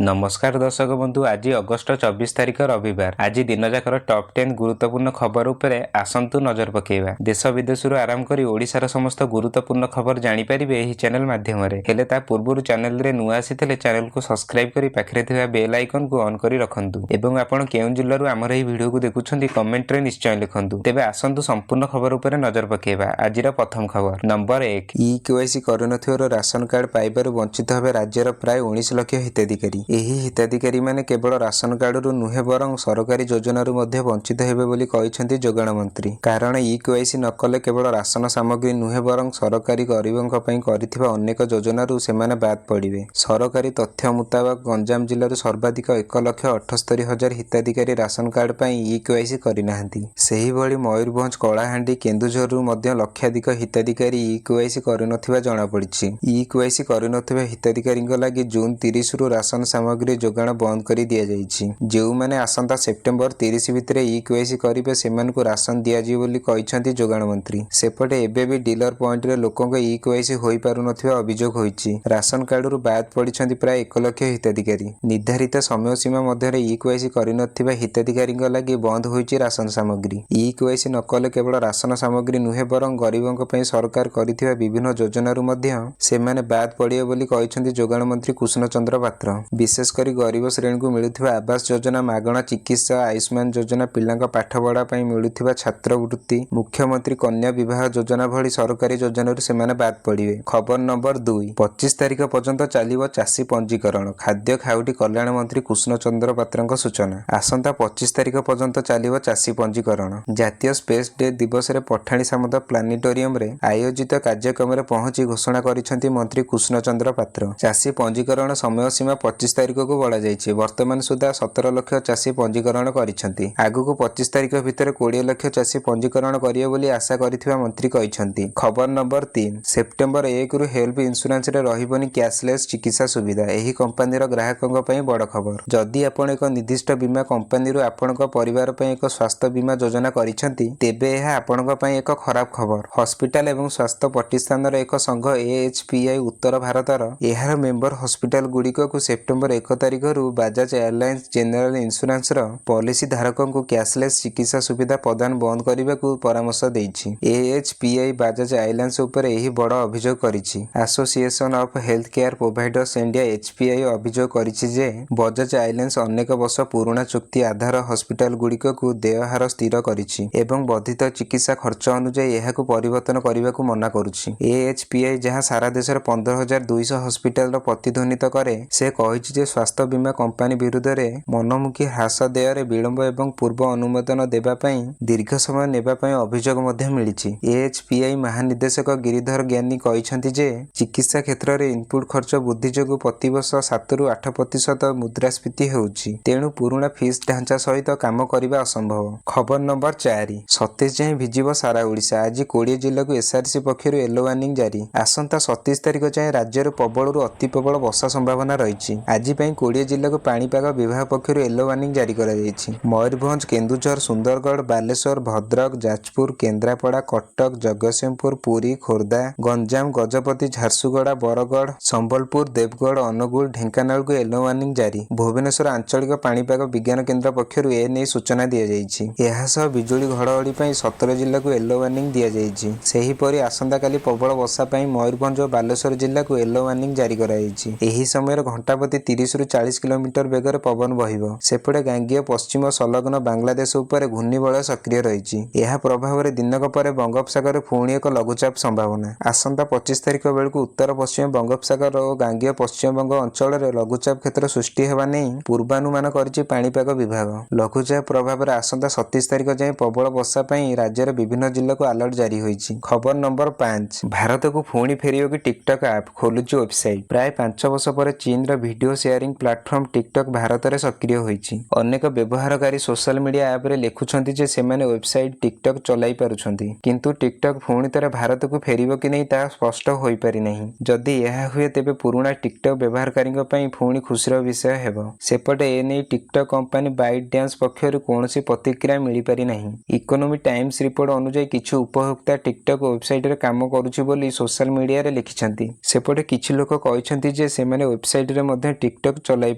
ନମସ୍କାର ଦର୍ଶକ ବନ୍ଧୁ, ଆଜି ଅଗଷ୍ଟ 24 ତାରିଖ, ରବିବାର। ଆଜି ଦିନଯାକର ଟପ୍ 10 ଗୁରୁତ୍ୱପୂର୍ଣ୍ଣ ଖବର ଉପରେ ଆସନ୍ତୁ ନଜର ପକାଇବା। ଦେଶ ବିଦେଶରୁ ଆରମ୍ଭ କରି ଓଡ଼ିଶାର ସମସ୍ତ ଗୁରୁତ୍ୱପୂର୍ଣ୍ଣ ଖବର ଜାଣିପାରିବେ ଏହି ଚ୍ୟାନେଲ ମାଧ୍ୟମରେ। ହେଲେ ତା ପୂର୍ବରୁ ଚ୍ୟାନେଲରେ ନୂଆ ଆସିଥିଲେ ଚ୍ୟାନେଲକୁ ସବସ୍କ୍ରାଇବ କରି ପାଖରେ ଥିବା ବେଲ୍ ଆଇକନକୁ ଅନ୍ କରି ରଖନ୍ତୁ ଏବଂ ଆପଣ କେଉଁ ଜିଲ୍ଲାରୁ ଆମର ଏହି ଭିଡ଼ିଓକୁ ଦେଖୁଛନ୍ତି, କମେଣ୍ଟରେ ନିଶ୍ଚୟ ଲେଖନ୍ତୁ। ତେବେ ଆସନ୍ତୁ ସମ୍ପୂର୍ଣ୍ଣ ଖବର ଉପରେ ନଜର ପକାଇବା। ଆଜିର ପ୍ରଥମ ଖବର ନମ୍ବର 1। ଇ କେୱାଇସି କରୁନଥିବାରୁ ରାସନ କାର୍ଡ ପାଇବାରୁ ବଞ୍ଚିତ ହେବେ ରାଜ୍ୟର ପ୍ରାୟ 19 ଲକ୍ଷ ହିତାଧିକାରୀ। ଏହି ହିତାଧିକାରୀମାନେ କେବଳ ରାସନ କାର୍ଡରୁ ନୁହେଁ, ବରଂ ସରକାରୀ ଯୋଜନାରୁ ମଧ୍ୟ ବଞ୍ଚିତ ହେବେ ବୋଲି କହିଛନ୍ତି ଯୋଗାଣ ମନ୍ତ୍ରୀ। କାରଣ ଇ କେୱାଇସି ନକଲେ କେବଳ ରାସନ ସାମଗ୍ରୀ ନୁହେଁ, ବରଂ ସରକାରୀ ଗରିବଙ୍କ ପାଇଁ କରିଥିବା ଅନେକ ଯୋଜନାରୁ ସେମାନେ ବାଦ୍ ପଡ଼ିବେ। ସରକାରୀ ତଥ୍ୟ ମୁତାବକ, ଗଞ୍ଜାମ ଜିଲ୍ଲାରୁ ସର୍ବାଧିକ 1,78,000 ହିତାଧିକାରୀ ରାସନ କାର୍ଡ ପାଇଁ ଇ କେୱାଇସି କରିନାହାନ୍ତି। ସେହିଭଳି ମୟୂରଭଞ୍ଜ, କଳାହାଣ୍ଡି, କେନ୍ଦୁଝରରୁ ମଧ୍ୟ ଲକ୍ଷାଧିକ ହିତାଧିକାରୀ ଇ କେୱାଇସି କରିନଥିବା ଜଣାପଡ଼ିଛି। ଇ କେୱାଇସି କରିନଥିବା ହିତାଧିକାରୀଙ୍କ ଲାଗି ଜୁନ୍ 30ରୁ ରାସନ ସାମଗ୍ରୀ ଯୋଗାଣ ବନ୍ଦ କରି ଦିଆଯାଇଛି। ଯେଉଁମାନେ ଆସନ୍ତା ସେପ୍ଟେମ୍ବର 30 ଭିତରେ ଇ କେୱାଇସି କରିବେ, ସେମାନଙ୍କୁ ରାସନ ଦିଆଯିବ ବୋଲି କହିଛନ୍ତି ଯୋଗାଣ ମନ୍ତ୍ରୀ। ସେପଟେ ଏବେ ବି ଡିଲର ପଏଣ୍ଟରେ ଲୋକଙ୍କ ଇ କେୱାଇସି ହୋଇପାରୁନଥିବା ଅଭିଯୋଗ ହୋଇଛି। ରାସନ କାର୍ଡରୁ ବାଦ୍ ପଡ଼ିଛନ୍ତି ପ୍ରାୟ 1 ଲକ୍ଷ ହିତାଧିକାରୀ। ନିର୍ଦ୍ଧାରିତ ସମୟ ସୀମା ମଧ୍ୟରେ ଇ କେୱାଇସି କରିନଥିବା ହିତାଧିକାରୀଙ୍କ ଲାଗି ବନ୍ଦ ହୋଇଛି ରାସନ ସାମଗ୍ରୀ। ଇ କେୱାଇସି ନକଲେ କେବଳ ରାସନ ସାମଗ୍ରୀ ନୁହେଁ, ବରଂ ଗରିବଙ୍କ ପାଇଁ ସରକାର କରିଥିବା ବିଭିନ୍ନ ଯୋଜନାରୁ ମଧ୍ୟ ସେମାନେ ବାଦ୍ ପଡ଼ିବେ ବୋଲି କହିଛନ୍ତି ଯୋଗାଣ ମନ୍ତ୍ରୀ କୃଷ୍ଣଚନ୍ଦ୍ର ପାତ୍ର। ବିଶେଷ କରି ଗରିବ ଶ୍ରେଣୀକୁ ମିଳୁଥିବା ଆବାସ ଯୋଜନା, ମାଗଣା ଚିକିତ୍ସା, ଆୟୁଷ୍ମାନ ଯୋଜନା, ପିଲାଙ୍କ ପାଠପଢ଼ା ପାଇଁ ମିଳୁଥିବା ଛାତ୍ରବୃତ୍ତି, ମୁଖ୍ୟମନ୍ତ୍ରୀ କନ୍ୟା ବିବାହ ଯୋଜନା ଭଳି ସରକାରୀ ଯୋଜନାରୁ ସେମାନେ ବାଦ୍ ପଡ଼ିବେ। ଖବର ନମ୍ବର 2। 25 ତାରିଖ ପର୍ଯ୍ୟନ୍ତ ଚାଲିବ ଚାଷୀ ପଞ୍ଜୀକରଣ। ଖାଦ୍ୟ ଖାଉଟି କଲ୍ୟାଣ ମନ୍ତ୍ରୀ କୃଷ୍ଣଚନ୍ଦ୍ର ପାତ୍ରଙ୍କ ସୂଚନା। ଆସନ୍ତା 25 ତାରିଖ ପର୍ଯ୍ୟନ୍ତ ଚାଲିବ ଚାଷୀ ପଞ୍ଜୀକରଣ। ଜାତୀୟ ସ୍ପେସ୍ ଡେ ଦିବସରେ ପଠାଣି ସାମନ୍ତ ପ୍ଲାନେଟୋରିୟମରେ ଆୟୋଜିତ କାର୍ଯ୍ୟକ୍ରମରେ ପହଞ୍ଚି ଘୋଷଣା କରିଛନ୍ତି ମନ୍ତ୍ରୀ କୃଷ୍ଣଚନ୍ଦ୍ର ପାତ୍ର। ଚାଷୀ ପଞ୍ଜୀକରଣ ସମୟ ସୀମା 25 ତାରିଖକୁ ବଢ଼ାଯାଇଛି। ବର୍ତ୍ତମାନ ସୁଦ୍ଧା 17 ଲକ୍ଷ ଚାଷୀ ପଞ୍ଜୀକରଣ କରିଛନ୍ତି। ଆଗକୁ 25 ତାରିଖ ଭିତରେ 20 ଲକ୍ଷ ଚାଷୀ ପଞ୍ଜୀକରଣ କରିବେ ବୋଲି ଆଶା କରିଥିବା ମନ୍ତ୍ରୀ କହିଛନ୍ତି। ଖବର ନମ୍ବର 3। ସେପ୍ଟେମ୍ବର 1ରୁ ହେଲ୍ଥ ଇନ୍ସୁରାନ୍ସରେ ରହିବନି କ୍ୟାସଲେସ୍ ଚିକିତ୍ସା ସୁବିଧା। ଏହି କମ୍ପାନୀର ଗ୍ରାହକଙ୍କ ପାଇଁ ବଡ଼ ଖବର। ଯଦି ଆପଣ ଏକ ନିର୍ଦ୍ଦିଷ୍ଟ ବୀମା କମ୍ପାନୀରୁ ଆପଣଙ୍କ ପରିବାର ପାଇଁ ଏକ ସ୍ୱାସ୍ଥ୍ୟ ବୀମା ଯୋଜନା କରିଛନ୍ତି, ତେବେ ଏହା ଆପଣଙ୍କ ପାଇଁ ଏକ ଖରାପ ଖବର। ହସ୍ପିଟାଲ ଏବଂ ସ୍ୱାସ୍ଥ୍ୟ ପ୍ରତିଷ୍ଠାନର ଏକ ସଂଘ ଏଏଚପିଆଇ ଉତ୍ତର ଭାରତର ଏହାର ମେମ୍ବର ହସ୍ପିଟାଲ ଗୁଡ଼ିକକୁ ସେପ୍ଟେମ୍ବର 1 ତାରିଖରୁ ବାଜାଜ ଆଲାଏନ୍ସ ଜେନେରାଲ ଇନ୍ସୁରାନ୍ସର ପଲିସି ଧାରକଙ୍କୁ କ୍ୟାସଲେସ୍ ଚିକିତ୍ସା ସୁବିଧା ପ୍ରଦାନ ବନ୍ଦ କରିବାକୁ ପରାମର୍ଶ ଦେଇଛି। ଏଏଚପିଆଇ ବାଜାଜ ଆଲାଏନ୍ସ ଉପରେ ଏହି ବଡ଼ ଅଭିଯୋଗ କରିଛି। Association of Health Care Providers India HPI ଅଭିଯୋଗ କରିଛି ଯେ ବଜାଜ ଆଲାଏନ୍ସ ଅନେକ ବର୍ଷ ପୁରୁଣା ଚୁକ୍ତି ଆଧାର ହସ୍ପିଟାଲ ଗୁଡ଼ିକକୁ ଦେୟ ହାର ସ୍ଥିର କରିଛି ଏବଂ ବର୍ଦ୍ଧିତ ଚିକିତ୍ସା ଖର୍ଚ୍ଚ ଅନୁଯାୟୀ ଏହାକୁ ପରିବର୍ତ୍ତନ କରିବାକୁ ମନା କରୁଛି। ଏଏଚପିଆଇ, ଯାହା ସାରା ଦେଶରେ 15,200 ହସ୍ପିଟାଲର ପ୍ରତିନିଧିତ୍ୱ କରେ, ସେ କହିଛି ଯେ ସ୍ୱାସ୍ଥ୍ୟ ବୀମା କମ୍ପାନୀ ବିରୁଦ୍ଧରେ ମନମୁଖୀ ହ୍ରାସ, ଦେୟରେ ବିଳମ୍ବ ଏବଂ ପୂର୍ବ ଅନୁମୋଦନ ଦେବା ପାଇଁ ଦୀର୍ଘ ସମୟ ନେବା ପାଇଁ ଅଭିଯୋଗ ମଧ୍ୟ ମିଳିଛି। ଏଏଚପିଆଇ ମହାନିର୍ଦ୍ଦେଶକ ଗିରିଧର ଜ୍ଞାନୀ କହିଛନ୍ତି ଯେ ଚିକିତ୍ସା କ୍ଷେତ୍ରରେ ଇନପୁଟ ଖର୍ଚ୍ଚ ବୃଦ୍ଧି ଯୋଗୁଁ ପ୍ରତିବର୍ଷ 7ରୁ 8% ମୁଦ୍ରାସ୍ଫୀତି ହେଉଛି। ତେଣୁ ପୁରୁଣା ଫିସ୍ ଢାଞ୍ଚା ସହିତ କାମ କରିବା ଅସମ୍ଭବ। ଖବର ନମ୍ବର 4। 27 ଯାଏଁ ଭିଜିବ ସାରା ଓଡ଼ିଶା। ଆଜି 20 ଜିଲ୍ଲାକୁ ଏସ୍ଆରସି ପକ୍ଷରୁ ୟେଲୋ ୱାର୍ଣ୍ଣିଂ ଜାରି। ଆସନ୍ତା 27 ତାରିଖ ଯାଏଁ ରାଜ୍ୟରେ ପ୍ରବଳରୁ ଅତି ପ୍ରବଳ ବର୍ଷା ସମ୍ଭାବନା ରହିଛି। ଆଜି ପାଇଁ 20 ଜିଲ୍ଲାକୁ ପାଣିପାଗ ବିଭାଗ ପକ୍ଷରୁ ୟେଲୋ ୱାର୍ଣ୍ଣିଂ ଜାରି କରାଯାଇଛି। ମୟୂରଭଞ୍ଜ, କେନ୍ଦୁଝର, ସୁନ୍ଦରଗଡ଼, ବାଲେଶ୍ୱର, ଭଦ୍ରକ, ଯାଜପୁର, କେନ୍ଦ୍ରାପଡ଼ା, କଟକ, ଜଗତସିଂହପୁର, ପୁରୀ, ଖୋର୍ଦ୍ଧା, ଗଞ୍ଜାମ, ଗଜପତି, ଝାରସୁଗୁଡ଼ା, ବରଗଡ଼, ସମ୍ବଲପୁର, ଦେବଗଡ଼, ଅନୁଗୁଳ, ଢେଙ୍କାନାଳକୁ ୟେଲୋ ୱାର୍ଣ୍ଣିଂ ଜାରି। ଭୁବନେଶ୍ୱର ଆଞ୍ଚଳିକ ପାଣିପାଗ ବିଜ୍ଞାନ କେନ୍ଦ୍ର ପକ୍ଷରୁ ଏ ନେଇ ସୂଚନା ଦିଆଯାଇଛି। ଏହାସହ ବିଜୁଳି ଘଡ଼ଘଡ଼ି ପାଇଁ 17 ଜିଲ୍ଲାକୁ ୟେଲୋ ୱାର୍ଣ୍ଣିଂ ଦିଆଯାଇଛି। ସେହିପରି ଆସନ୍ତାକାଲି ପ୍ରବଳ ବର୍ଷା ପାଇଁ ମୟୂରଭଞ୍ଜ ଓ ବାଲେଶ୍ୱର ଜିଲ୍ଲାକୁ ୟେଲୋ ୱାର୍ଣ୍ଣିଂ ଜାରି କରାଯାଇଛି। ଏହି ସମୟରେ ଘଣ୍ଟା ପ୍ରତି 30ରୁ 40 କିଲୋମିଟର ବେଗରେ ପବନ ବହିବ। ସେପଟେ ଗାଙ୍ଗେୟ ପଶ୍ଚିମ ସଂଲଗ୍ନ ବାଂଲାଦେଶ ଉପରେ ଘୂର୍ଣ୍ଣିବଳୟ ସକ୍ରିୟ ରହିଛି। ଏହା ପ୍ରଭାବରେ ଦିନକ ପରେ ବଙ୍ଗୋପସାଗରରେ ପୁଣି ଏକ ଲଘୁଚାପ ସମ୍ଭାବନା। ଆସନ୍ତା 25 ତାରିଖ ବେଳକୁ ଉତ୍ତର ପଶ୍ଚିମ ବଙ୍ଗୋପସାଗର ଓ ଗାଙ୍ଗେୟ ପଶ୍ଚିମବଙ୍ଗ ଅଞ୍ଚଳରେ ଲଘୁଚାପ କ୍ଷେତ୍ର ସୃଷ୍ଟି ହେବା ନେଇ ପୂର୍ବାନୁମାନ କରିଛି ପାଣିପାଗ ବିଭାଗ। ଲଘୁଚାପ ପ୍ରଭାବରେ ଆସନ୍ତା 27 ତାରିଖ ଯାଏଁ ପ୍ରବଳ ବର୍ଷା ପାଇଁ ରାଜ୍ୟର ବିଭିନ୍ନ ଜିଲ୍ଲାକୁ ଆଲର୍ଟ ଜାରି ହୋଇଛି। ଖବର ନମ୍ବର 5। ଭାରତକୁ ପୁଣି ଫେରିବ କି ଟିକଟକ୍ ଆପ୍? ଖୋଲୁଛି ୱେବସାଇଟ୍। ପ୍ରାୟ 5 ବର୍ଷ ପରେ ଚୀନର ଭିଡିଓ ସେୟାରିଂ ପ୍ଲାଟଫର୍ମ ଟିକଟକ୍ ଭାରତରେ ସକ୍ରିୟ ହୋଇଛି। ଅନେକ ବ୍ୟବହାରକାରୀ ସୋଶାଲ ମିଡିଆ ଆପ୍ରେ ଲେଖୁଛନ୍ତି ଯେ ସେମାନେ ୱେବସାଇଟ୍ ଟିକଟକ୍ ଚଲାଇ ପାରୁଛନ୍ତି। କିନ୍ତୁ ଟିକଟକ୍ ପୁଣି ଥରେ ଭାରତକୁ ଫେରିବ କି ନାହିଁ, ତାହା ସ୍ପଷ୍ଟ ହୋଇପାରିନାହିଁ। ଯଦି ଏହା ହୁଏ, ତେବେ ପୁରୁଣା ଟିକଟକ୍ ବ୍ୟବହାରକାରୀଙ୍କ ପାଇଁ ପୁଣି ଖୁସିର ବିଷୟ ହେବ। ସେପଟେ ଏ ନେଇ ଟିକଟକ୍ କମ୍ପାନୀ ବାଇଟ୍ ଡ୍ୟାନ୍ସ ପକ୍ଷରୁ କୌଣସି ପ୍ରତିକ୍ରିୟା ମିଳିପାରି ନାହିଁ। ଇକୋନୋମି ଟାଇମ୍ସ ରିପୋର୍ଟ ଅନୁଯାୟୀ, କିଛି ଉପଭୋକ୍ତା ଟିକଟକ୍ ୱେବସାଇଟରେ କାମ କରୁଛି ବୋଲି ସୋଶାଲ ମିଡିଆରେ ଲେଖିଛନ୍ତି। ସେପଟେ କିଛି ଲୋକ କହିଛନ୍ତି ଯେ ସେମାନେ ୱେବସାଇଟରେ ମଧ୍ୟ ଟିକଟକ୍ ଟିକଟକ୍ ଚଲାଇ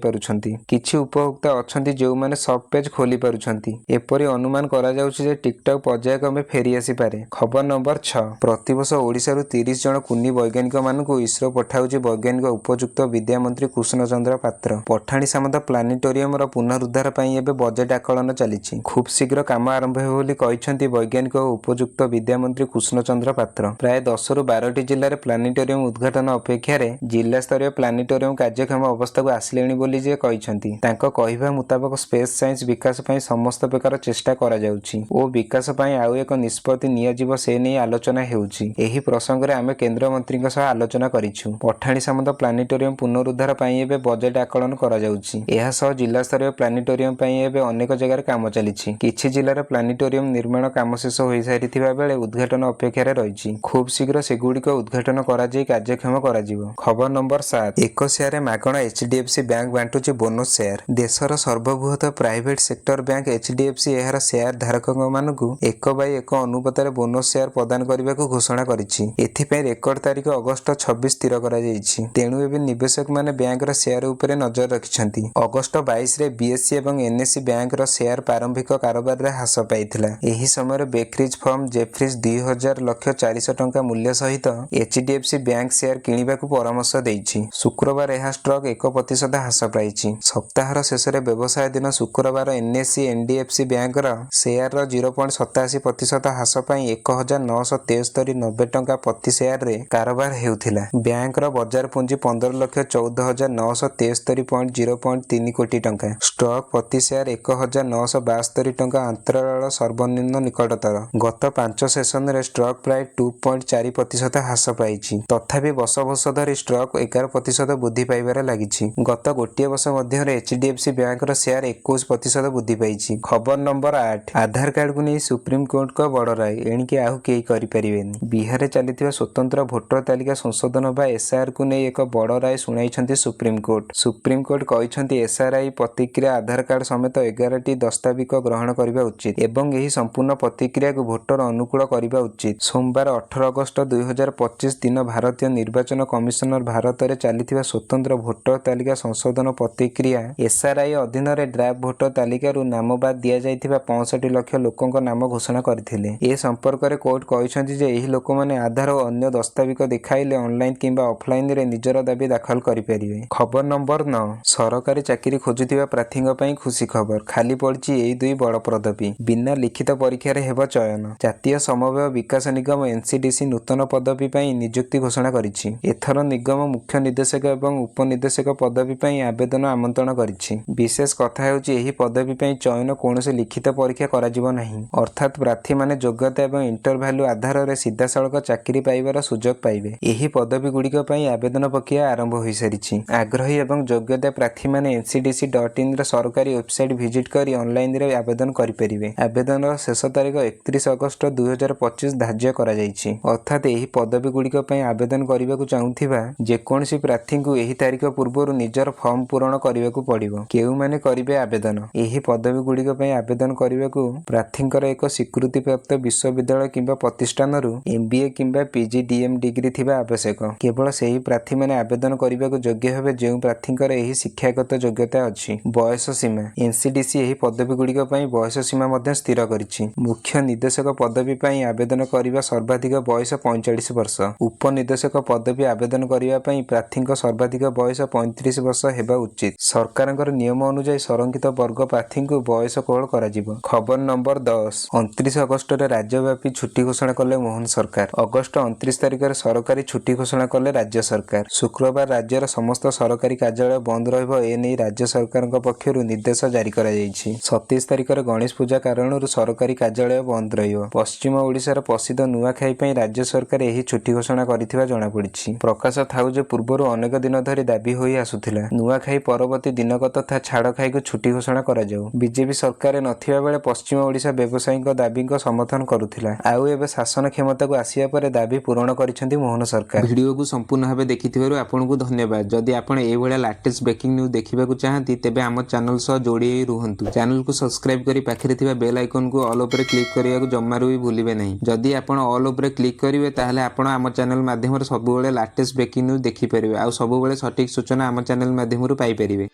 ପାରୁଛନ୍ତି। କିଛି ଉପଭୋକ୍ତା ଅଛନ୍ତି ଯେଉଁମାନେ ସବ୍ ପେଜ୍ ଖୋଲି ପାରୁଛନ୍ତି। ଏପରି ଅନୁମାନ କରାଯାଉଛି ଯେ ଟିକଟକ୍ ପର୍ଯ୍ୟାୟକ୍ରମେ ଫେରି ଆସିପାରେ। ଖବର ନମ୍ବର 6। ପ୍ରତିବର୍ଷ ଓଡ଼ିଶାରୁ 30 ଜଣ କୁନି ବୈଜ୍ଞାନିକମାନଙ୍କୁ ଇସ୍ରୋ ପଠାଉଛି ବୈଜ୍ଞାନିକ ଉପଯୁକ୍ତ ବିଦ୍ୟା ମନ୍ତ୍ରୀ କୃଷ୍ଣଚନ୍ଦ୍ର ପାତ୍ର। ପଠାଣି ସାମନ୍ତ ପ୍ଲାନେଟୋରିୟମର ପୁନରୁଦ୍ଧାର ପାଇଁ ଏବେ ବଜେଟ୍ ଆକଳନ ଚାଲିଛି। ଖୁବ୍ ଶୀଘ୍ର କାମ ଆରମ୍ଭ ହେବ ବୋଲି କହିଛନ୍ତି ବୈଜ୍ଞାନିକ ଓ ଉପଯୁକ୍ତ ବିଦ୍ୟା ମନ୍ତ୍ରୀ କୃଷ୍ଣଚନ୍ଦ୍ର ପାତ୍ର। ପ୍ରାୟ 10ରୁ 12ଟି ଜିଲ୍ଲାରେ ପ୍ଲାନେଟୋରିୟମ ଉଦ୍ଘାଟନ ଅପେକ୍ଷାରେ ଜିଲ୍ଲାସ୍ତରୀୟ ପ୍ଲାନେଟୋରିୟମ କାର୍ଯ୍ୟକ୍ଷମ ଅବସ୍ଥାକୁ ଆସିଲେଣି ବୋଲି ସେ କହିଛନ୍ତି। ତାଙ୍କ କହିବା ମୁତାବକ ସ୍ପେସ୍ ସାଇନ୍ସ ବିକାଶ ପାଇଁ ସମସ୍ତ ପ୍ରକାର ଚେଷ୍ଟା କରାଯାଉଛି ଓ ବିକାଶ ପାଇଁ ଆଉ ଏକ ନିଷ୍ପତ୍ତି ନିଆଯିବ ସେ ନେଇ ଆଲୋଚନା ହେଉଛି। ଏହି ପ୍ରସଙ୍ଗରେ ଆମେ କେନ୍ଦ୍ରମନ୍ତ୍ରୀଙ୍କ ସହ ଆଲୋଚନା କରିଛୁ। ପଠାଣି ସାମନ୍ତ ପ୍ଲାନେଟୋରିୟମ ପୁନରୁଦ୍ଧାର ପାଇଁ ଏବେ ବଜେଟ୍ ଆକଳନ କରାଯାଉଛି। ଏହା ସହ ଜିଲ୍ଲାସ୍ତରୀୟ ପ୍ଲାନେଟୋରିୟମ ପାଇଁ ଏବେ ଅନେକ ଜାଗାରେ କାମ ଚାଲିଛି। କିଛି ଜିଲ୍ଲାରେ ପ୍ଲାନେଟୋରିୟମ ନିର୍ମାଣ କାମ ଶେଷ ହୋଇସାରିଥିବା ବେଳେ ଉଦ୍ଘାଟନ ଅପେକ୍ଷାରେ ରହିଛି। ଖୁବ୍ ଶୀଘ୍ର ସେଗୁଡ଼ିକ ଉଦ୍ଘାଟନ କରାଯାଇ କାର୍ଯ୍ୟକ୍ଷମ କରାଯିବ। ଖବର ନମ୍ବର 7। ଏକ ସେୟାରରେ ମାଗଣା ଏଚଡିଏଫସି ବ୍ୟାଙ୍କ ବାଣ୍ଟୁଛି ବୋନସ୍ ସେୟାର। ଦେଶର ସର୍ବବୃହତ ପ୍ରାଇଭେଟ ସେକ୍ଟର ବ୍ୟାଙ୍କ ଏଚଡିଏଫସି ଏହାର ସେୟାର ଧାରକମାନଙ୍କୁ 1:1 ଅନୁପାତରେ ବୋନସ୍ ସେୟାର ପ୍ରଦାନ କରିବାକୁ ଘୋଷଣା କରିଛି। ଏଥିପାଇଁ ରେକର୍ଡ ତାରିଖ ଅଗଷ୍ଟ 26 ସ୍ଥିର କରାଯାଇଛି। ତେଣୁ ଏବେ ନିବେଶକମାନେ ବ୍ୟାଙ୍କର ସେୟାର ଉପରେ ନଜର ରଖିଛନ୍ତି। ଅଗଷ୍ଟ 22ରେ ବିଏସଇ ଏବଂ ଏନଏସଇ ବ୍ୟାଙ୍କର ସେୟାର ପ୍ରାରମ୍ଭିକ କାରବାରରେ ହ୍ରାସ ପାଇଥିଲା। ଏହି ସମୟରେ ବ୍ରୋକରେଜ ଫର୍ମ ଜେଫ୍ରିଜ 2,000,00,400 ଟଙ୍କା ମୂଲ୍ୟ ସହିତ ଏଚଡିଏଫସି ବ୍ୟାଙ୍କ ସେୟାର କିଣିବାକୁ ପରାମର୍ଶ ଦେଇଛି। ଶୁକ୍ରବାର ଏହା ଷ୍ଟକ୍ 1% ହ୍ରାସ ପାଇଛି। ସପ୍ତାହର ଶେଷରେ ବ୍ୟବସାୟ ଦିନ ଶୁକ୍ରବାର ଏନଏସଇ ଏନଡିଏଫସି ବ୍ୟାଙ୍କର ସେୟାରର 0.87% ହ୍ରାସ ପାଇଁ 1973.90 ଟଙ୍କା ପ୍ରତି ସେୟାରରେ କାରବାର ହେଉଥିଲା। ବ୍ୟାଙ୍କର ବଜାର ପୁଞ୍ଜି 15,14,973.03 କୋଟି ଟଙ୍କା। ଷ୍ଟକ୍ ପ୍ରତି ସେୟାର 1972 ଟଙ୍କା ଅନ୍ତରାଳ ସର୍ବନିମ୍ନ ନିକଟତର। ଗତ 5 ସେସନରେ ଷ୍ଟକ୍ ପ୍ରାୟ 2.4% ହ୍ରାସ ପାଇଛି। ତଥାପି ବର୍ଷ ବର୍ଷ ଧରି ଷ୍ଟକ୍ 11% ବୃଦ୍ଧି ପାଇବାରେ ଲାଗିଛି। ଗତ ଗୋଟିଏ ବର୍ଷ ମଧ୍ୟରେ ଏଚଡିଏଫସି ବ୍ୟାଙ୍କର ସେୟାର 21% ବୃଦ୍ଧି ପାଇଛି। ଖବର ନମ୍ବର 8। ଆଧାର କାର୍ଡକୁ ନେଇ ସୁପ୍ରିମକୋର୍ଟଙ୍କ ବଡ଼ ରାୟ, ଏଣିକି ଆଉ କେହି କରିପାରିବେନି। ବିହାରରେ ଚାଲିଥିବା ସ୍ୱତନ୍ତ୍ର ଭୋଟର ତାଲିକା ସଂଶୋଧନ ବା ଏସ୍ଆଇଆରକୁ ନେଇ ଏକ ବଡ଼ ରାୟ ଶୁଣାଇଛନ୍ତି ସୁପ୍ରିମକୋର୍ଟ। ସୁପ୍ରିମକୋର୍ଟ କହିଛନ୍ତି, ଏସ୍ଆଇଆର ପ୍ରତିକ୍ରିୟା ଆଧାର କାର୍ଡ ସମେତ 11ଟି ଦସ୍ତାବିଜ ଗ୍ରହଣ କରିବା ଉଚିତ ଏବଂ ଏହି ସମ୍ପୂର୍ଣ୍ଣ ପ୍ରତିକ୍ରିୟାକୁ ଭୋଟର ଅନୁକୂଳ କରିବା ଉଚିତ। ସୋମବାର 18 ଅଗଷ୍ଟ 2025 ଦିନ ଭାରତୀୟ ନିର୍ବାଚନ କମିଶନର ଭାରତରେ ଚାଲିଥିବା ସ୍ୱତନ୍ତ୍ର ଭୋଟର ତାଲିକା ସଂଶୋଧନ ପ୍ରତିକ୍ରିୟା ଏସ୍ଆଇଆର ଅଧୀନରେ ଡ୍ରାଫ୍ଟ ଭୋଟର ତାଲିକାରୁ ନାମ ବାଦ ଦିଆଯାଇଥିବା 65 ଲକ୍ଷ ଲୋକଙ୍କ ନାମ ଘୋଷଣା କରିଥିଲେ। ଏ ସମ୍ପର୍କରେ କୋର୍ଟ କହିଛନ୍ତି ଯେ ଏହି ଲୋକମାନେ ଆଧାର ଓ ଅନ୍ୟ ଦସ୍ତାବିଜ ଦେଖାଇଲେ ଅନଲାଇନ କିମ୍ବା ଅଫଲାଇନରେ ନିଜର ଦାବି ଦାଖଲ କରିପାରିବେ। ଖବର ନମ୍ବର 9। ସରକାରୀ ଚାକିରି ଖୋଜୁଥିବା ପ୍ରାର୍ଥୀଙ୍କ ପାଇଁ ଖୁସି ଖବର। ଖାଲି ପଡ଼ିଛି ଏଇ ଦୁଇ ବଡ଼ ପଦବୀ, ବିନା ଲିଖିତ ପରୀକ୍ଷାରେ ହେବ ଚୟନ। ଜାତୀୟ ସମବାୟ ବିକାଶ ନିଗମ ଏନସିଡିସି ନୂତନ ପଦବୀ ପାଇଁ ନିଯୁକ୍ତି ଘୋଷଣା କରିଛି। ଏଥର ନିଗମ ମୁଖ୍ୟ ନିର୍ଦ୍ଦେଶକ ଏବଂ ଉପନିର୍ଦ୍ଦେଶକ ପଦବୀ ପାଇଁ ଆବେଦନ ଆମନ୍ତ୍ରଣ କରିଛି। ବିଶେଷ କଥା ହେଉଛି, ଏହି ପଦବୀ ପାଇଁ ଚୟନ କୌଣସି ଲିଖିତ ପରୀକ୍ଷା କରାଯିବ ନାହିଁ। ଅର୍ଥାତ୍ ପ୍ରାର୍ଥୀମାନେ ଯୋଗ୍ୟତା ଏବଂ ଇଣ୍ଟରଭ୍ୟୁ ଆଧାରରେ ସିଧାସଳଖ ଚାକିରି ପାଇବାର ସୁଯୋଗ ପାଇବେ। ଏହି ପଦବୀଗୁଡ଼ିକ ପାଇଁ ଆବେଦନ ପ୍ରକ୍ରିୟା ଆରମ୍ଭ ହୋଇସାରିଛି। ଆଗ୍ରହୀ ଏବଂ ଯୋଗ୍ୟତା ପ୍ରାର୍ଥୀମାନେ ଏନସିଡିସି.ଇନ୍ର ସରକାରୀ ୱେବସାଇଟ୍ ଭିଜିଟ୍ କରି ଅନଲାଇନରେ ଆବେଦନ କରିପାରିବେ। ଆବେଦନର ଶେଷ ତାରିଖ 31 ଅଗଷ୍ଟ 2025 ଧାର୍ଯ୍ୟ କରାଯାଇଛି। ଅର୍ଥାତ୍ ଏହି ପଦବୀଗୁଡ଼ିକ ପାଇଁ ଆବେଦନ କରିବାକୁ ଚାହୁଁଥିବା ଯେକୌଣସି ପ୍ରାର୍ଥୀଙ୍କୁ ଏହି ତାରିଖ ପୂର୍ବରୁ ନିଜର ଫର୍ମ ପୂରଣ କରିବାକୁ ପଡ଼ିବ। କେଉଁମାନେ କରିବେ ଆବେଦନ? ଏହି ପଦବୀଗୁଡ଼ିକ ପାଇଁ ଆବେଦନ କରିବାକୁ ପ୍ରାର୍ଥୀଙ୍କର ଏକ ସ୍ୱୀକୃତିପ୍ରାପ୍ତ ବିଶ୍ୱବିଦ୍ୟାଳୟ କିମ୍ବା ପ୍ରତିଷ୍ଠାନରୁ ଏମବିଏ କିମ୍ବା ପିଜିଡିଏମ୍ ଡିଗ୍ରୀ ଥିବା ଆବଶ୍ୟକ। କେବଳ ସେହି ପ୍ରାର୍ଥୀମାନେ ଆବେଦନ କରିବାକୁ ଯୋଗ୍ୟ ହେବେ, ଯେଉଁ ପ୍ରାର୍ଥୀଙ୍କର ଏହି ଶିକ୍ଷାଗତ ଯୋଗ୍ୟତା ଅଛି। ବୟସ ସୀମା: ଏନସିଡିସି ଏହି ପଦବୀଗୁଡ଼ିକ ପାଇଁ ବୟସ ସୀମା ମଧ୍ୟ ସ୍ଥିର କରିଛି। ମୁଖ୍ୟ ନିର୍ଦ୍ଦେଶକ ପଦବୀ ପାଇଁ ଆବେଦନ କରିବା ସର୍ବାଧିକ ବୟସ 45 ବର୍ଷ। ଉପନିର୍ଦ୍ଦେଶକ ପଦବୀ ଆବେଦନ କରିବା ପାଇଁ ପ୍ରାର୍ଥୀଙ୍କ ସର୍ବାଧିକ ବୟସ 35 ବର୍ଷ ହେବା ଉଚିତ। ସରକାରଙ୍କର ନିୟମ ଅନୁଯାୟୀ ସଂରକ୍ଷିତ ବର୍ଗ ପ୍ରାର୍ଥୀଙ୍କୁ ବୟସ କୋହଳ କରାଯିବ। ଖବର ନମ୍ବର 10। 29 ଅଗଷ୍ଟରେ ରାଜ୍ୟବ୍ୟାପୀ ଛୁଟି ଘୋଷଣା କଲେ ମୋହନ ସରକାର। ଅଗଷ୍ଟ 29 ତାରିଖରେ ସରକାରୀ ଛୁଟି ଘୋଷଣା କଲେ ରାଜ୍ୟ ସରକାର। ଶୁକ୍ରବାର ରାଜ୍ୟର ସମସ୍ତ ସରକାରୀ କାର୍ଯ୍ୟାଳୟ ବନ୍ଦ ରହିବ। ଏ ନେଇ ରାଜ୍ୟ ସରକାରଙ୍କ ପକ୍ଷରୁ ନିର୍ଦ୍ଦେଶ ଜାରି କରାଯାଇଛି। 27 ତାରିଖରେ ଗଣେଶ ପୂଜା କାରଣରୁ ସରକାରୀ କାର୍ଯ୍ୟାଳୟ ବନ୍ଦ ରହିବ। ପଶ୍ଚିମ ଓଡ଼ିଶାର ପ୍ରସିଦ୍ଧ ନୂଆଖାଇ ପାଇଁ ରାଜ୍ୟ ସରକାର ଏହି ଛୁଟି ଘୋଷଣା କରିଥିବା ଜଣାପଡ଼ିଛି। ପ୍ରକାଶ ଥାଉ ଯେ ପୂର୍ବରୁ ଅନେକ ଦିନ ଧରି ଦାବି ହୋଇ ଆସୁଥିଲା, ନୂଆଖାଇ ପରବର୍ତ୍ତୀ ଦିନକ ତଥା ଛାଡ଼ଖାଇକୁ ଛୁଟି ଘୋଷଣା କରାଯାଉ। ବିଜେପି ସରକାରରେ ନଥିବା ବେଳେ ପଶ୍ଚିମ ଓଡ଼ିଶା ବ୍ୟବସାୟୀଙ୍କ ଦାବିଙ୍କ ସମର୍ଥନ କରୁଥିଲା। ଆଉ ଏବେ ଶାସନ କ୍ଷମତାକୁ ଆସିବା ପରେ ଦାବି ପୂରଣ କରିଛନ୍ତି ମୋହନ ସରକାର। ଭିଡ଼ିଓକୁ ସମ୍ପୂର୍ଣ୍ଣ ଭାବେ ଦେଖିଥିବାରୁ ଆପଣଙ୍କୁ ଧନ୍ୟବାଦ। ଯଦି ଆପଣ ଏଇଭଳିଆ ଲାଟେଷ୍ଟ ବ୍ରେକିଂ ନ୍ୟୁଜ୍ ଦେଖିବାକୁ ଚାହାନ୍ତି, ତେବେ ଆମ ଚ୍ୟାନେଲ ସହ ଯୋଡ଼ି ହୋଇ ରୁହନ୍ତୁ। ଚ୍ୟାନେଲକୁ ସବସ୍କ୍ରାଇବ୍ କରି ପାଖରେ ଥିବା ବେଲ୍ ଆଇକନକୁ ଅଲ୍ ଉପରେ କ୍ଲିକ୍ କରିବାକୁ ଜମାରୁ ବି ଭୁଲିବେ ନାହିଁ। ଯଦି ଆପଣ ଅଲ୍ ଉପରେ କ୍ଲିକ୍ କରିବେ, ତାହେଲେ ଆପଣ ଆମ ଚ୍ୟାନେଲ ମାଧ୍ୟମରେ ସବୁବେଳେ ଲାଟେଷ୍ଟ ବ୍ରେକିଂ ନ୍ୟୁଜ୍ ଦେଖିପାରିବେ ଆଉ ସବୁବେଳେ ସଠିକ୍ ସୂଚନା ଆମ ଚ୍ୟାନେଲ ମାଧ୍ୟମରୁ ପାଇପାରିବେ।